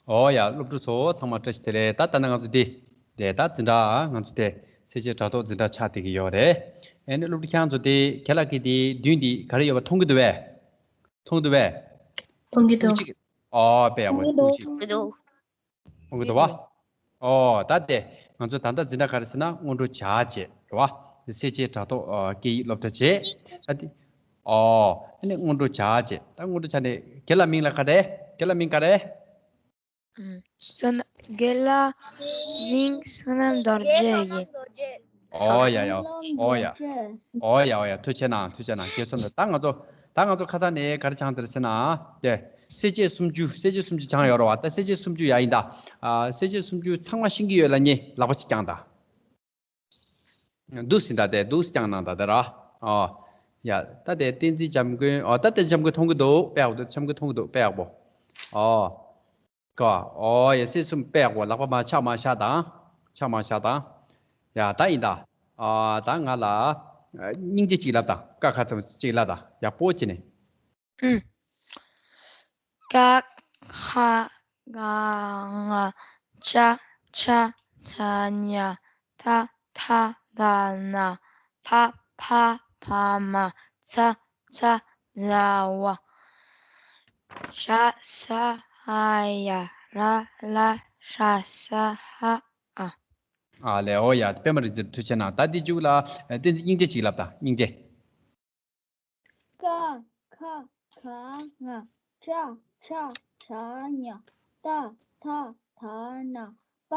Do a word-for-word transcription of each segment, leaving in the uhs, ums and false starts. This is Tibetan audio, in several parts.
ཨོ་ཡ། སློབ་ཕྲུག་ཚོ་ཚང་མ་བཀྲ་ཤིས་བདེ་ལེགས། ད་ད་ནི་ང་ཚོ་འདི་དེ་ད་འཛིན་གྲྭ་ང་ཚོ་དེ་ཚེས་བཅད་དྲ་ཐོག་འཛིན་གྲྭ་ཆགས་བསྡད་ཀྱི་ཡོད་རེད། ཨེ་ནི་སློབ་ཕྲུག་ཁྱེད་རང་ཚོ་དེ་ཁྱེད་ལ་གི་དེ་མདུན་དེ་ག་རེ་ཡོད་པ་མཐོང་གི་འདུག་བས། མཐོང་གི་འདུག་བས། མཐོང་གི་འདུག་ཨོ་དཔེ་ཡག་པོ་འདུག་ཅིག་མཐོང་གི་འདུག་མཐོང་གི་འདུག་བ། ཨོ་ད་དེ་ང་ཚོ་ད་ལྟ་འཛིན་གྲྭ་ག་རེ་ཟེར་ན་སྔོན་འགྲོ་བྱ་བྱེད་རེད་བ། ཚེས་བཅད་དྲ་ཐོག་ཨ་སྐད་ཡིག་སློབ་གྲྭ་བྱེད། ད་དེ་ཨོ་ཨ་ནི་སྔོན་འགྲོ་བྱ་བྱེད། ད་སྔོན་འགྲོ་བྱ་ནས་རྒན་ལགས་མིང་ལ་ག་རེ། རྒན་ལགས་མིང་ག་རེ། ཨུམ། བསོད་ནམས། རྒན་ལགས་མིང་བསོད་ནམས་རྡོ་རྗེ་ཡིན། ཨོ་ཡ་ཡ། ཨོ་ཡ། ཨོ་ཡ་ཨོ་ཡ། ཐུགས་རྗེ་གནང་། ཐུགས་རྗེ་གནང་། རྒན་བསོད་ནམས། ད་ང་ཚོ་ད་ང་ཚོ་ཁ་སང་ནས་ག་རེ་སྦྱངས་དེ་རེད་ཟེར་ན། དེ་གསལ་བྱེད་སུམ་ཅུ། གསལ་བྱེད་སུམ་ཅུ་སྦྱངས་ཡོད་རེད་བ། ད་གསལ་བྱེད་སུམ་ཅུ་ཡ་ཡིན་ད། ཨ་གསལ་བྱེད་སུམ་ཅུ་ཚང་མ་ཤེས་ཀྱི་ཡོད་ལབ་མཁན་ལག་པ་གཅིག་བརྐྱངས་དང་། འདུག་སེ་ད་དེ་འདུག་སེ་བརྐྱངས་གནང་ད་དེ་ར། ཨོ་ཡ། ད་དེ་བསྟན་འཛིན་འཇམ་མགོན། ཨོ་ད་དེ་འཇམ་མགོན་མཐོང་གི་འདུག་དཔེ་ཡག་པོ་འདུག་འཇམ་མགོན་མཐོང་གི་འདུག་དཔེ་ཡག་པོ། ཨོ། ཀ་ཨོ་ཡ། གསལ་སུམ་དཔེ་ཡག་པོ། ལག་པ་མར་ཕྱག་མར་བཞག་དང་། ཕྱག་མར་བཞག་དང་། ཡ་ད་ཡིན་ད། ཨ་ད་ང་ལ་ཨ་སྙིང་རྗེ་གཅིག་ལབ་དང་། ཀ་ཁ་ཙམ་གཅིག་ལབ་དང་། ཡག་པོ་བྱས་ནས། ཨུམ། ཀ་ཁ་ག་ང་ཅ་ཆ་ཇ་ཉ་ཏ་ཐ་ད་ན་པ་ཕ་བ་མ་ཙ་ཚ་ཛ་ཝ་ཞ་ས་ཧ་ཡ་ར་ལ་ཧྲ་ས་ཧ་ཨ། ཨ་ལེ། ཨོ་ཡ། པད་མ་རིག་འཛིན་ཐུགས་རྗེ་གནང་། ད་འདི་མཇུག་ལ་ཨ་བསྟན་འཛིན་སྙིང་རྗེ་གཅིག་ལབ་དང་། སྙིང་རྗེ། ཀ་ཁ་ག་ང་ཅ་ཆ་ཇ་ཉ་ཏ་ཐ་ད་ན་པ་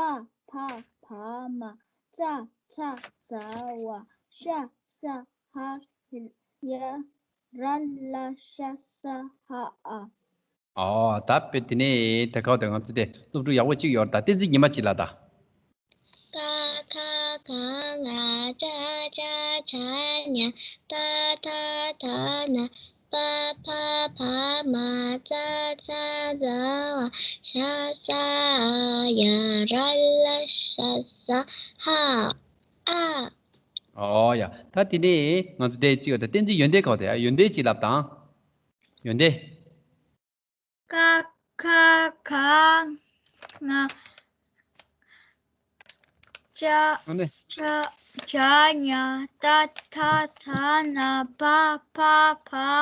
ཕ་བ་མ་ཙ་ཚ་ཛ་ཝ་ཤ་ས་ཧ་ཡ་ར་ལ་ཤ་ས་ཧ་ཨ། ཨོ་ད་དཔེ་དེ་ནས་དེ་ག་དེ་ང་ཚོ་དེ་སློབ་ཕྲུག་ཡག་པོ་གཅིག་ཡོད་རེད། ད་བསྟན་འཛིན་ཉི་མ་གཅིག་ལབ་དང་། ཀ་ཁ་ག་ང་ཅ་ཆ་ཇ་ཉ་ཏ་ཐ་ད་ན་པ་ཕ་བ་མ་ཙ་ཚ་ཛ་ཝ་ཤ་ས་ཨ་ཡ་ར་ལ་ཤ་ས་ཧ་ཨ། ཨོ་ཡ། ད་དེ་ནས་ང་ཚོ་དེ་གཅིག་ཡོད། ད་བསྟན་འཛིན་ཡོན་ཏན་ག་དེ་ཡོན་ཏན་གཅིག་ལབ་དང་། ཡོན་ཏན། ཀ་ཁ་ག་ང་ཅ་ཨ་ནི་ཆ་ཇ་ཉ་ཏ་ཐ་ད་ན་པ་ཕ་བ་